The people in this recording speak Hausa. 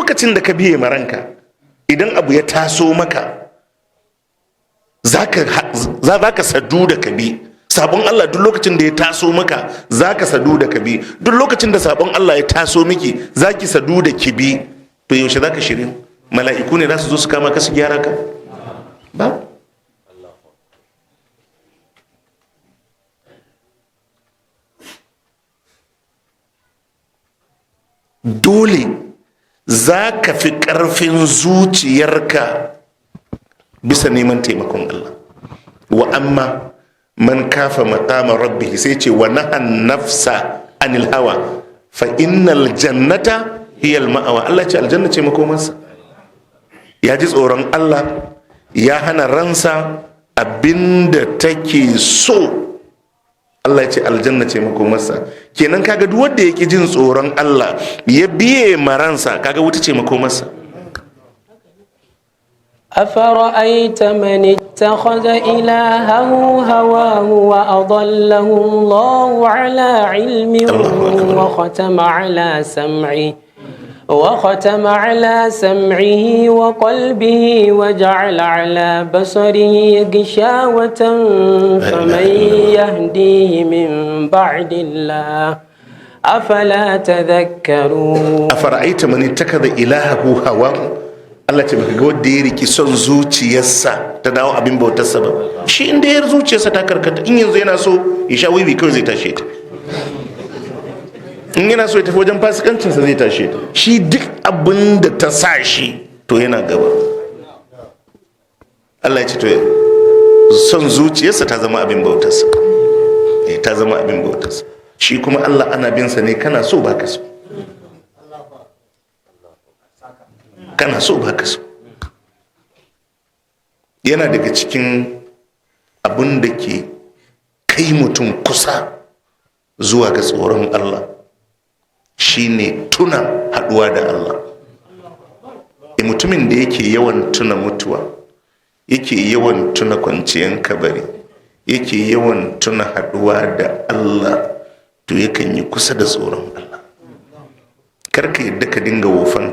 Lokacin da ka biye ma ranka, idan abu ya taso maka, za ka sadu da ka bi sabon Allah. Duk lokacin da ya taso maka, za ka sadu da ka bi. Duk lokacin da sabon Allah ya taso miki, za ki sadu da ki bi. To yaushe za ka shirin? Mala'iku ne za su zo su kama ka su gyara ka? Ba. Dole za ka fi ƙarfin zuciyarka bisa neman taimakon Allah. Wa amma man kafa maqama rabbih, sai ce, wa nahan nafsa anil hawa, fa innal jannata hiya al ma'awa. Allah ce aljanna ce makomarsa. Ya ji tsoron Allah, ya hana ransa abinda take so, Allah ya ce aljanna ce makomarsa. Kenan kaga duk wanda yake jin tsoron Allah ya biye maransa, kaga wuta ce makomarsa. أفرأيت من اتخذ إلهه هواه وأضله الله على علم الله أكبر. وختم على سمعه وقلبه وجعل على بصره غشاوة، فمن يهديه من بعد الله؟ أفلا تذكرون؟ Afara'aita man ittakaza ilahahu hawahu. Allah ce baka ga wanda ya riki son zuciyarsa ta dawo abin bautarsa ba? Shi inda ya zuciyarsa ta karkata, in yanzu yana so ya sha wiwi kawai zai tashe ta, in yana so ya tafi wajen fasikancinsa zai tashe ta. Shi duk abin da ta sa shi to yana gaba. Allah ya ce to son zuciyarsa ta zama abin bautarsa. Eh, ta zama abin bautarsa. Shi kuma Allah ana bin sa ne kana so baka so, kana so baka so. Yana daga cikin abin da ke kai mutum kusa zuwa ga tsoron Allah shine tuna haduwa da Allah. E, mutumin da yake yawan tuna mutuwa, yake yawan tuna kwanciyan kabari, yake yawan tuna haduwa da Allah, to yakan yi kusa da tsoron Allah. Karka yadda ka dinga wofan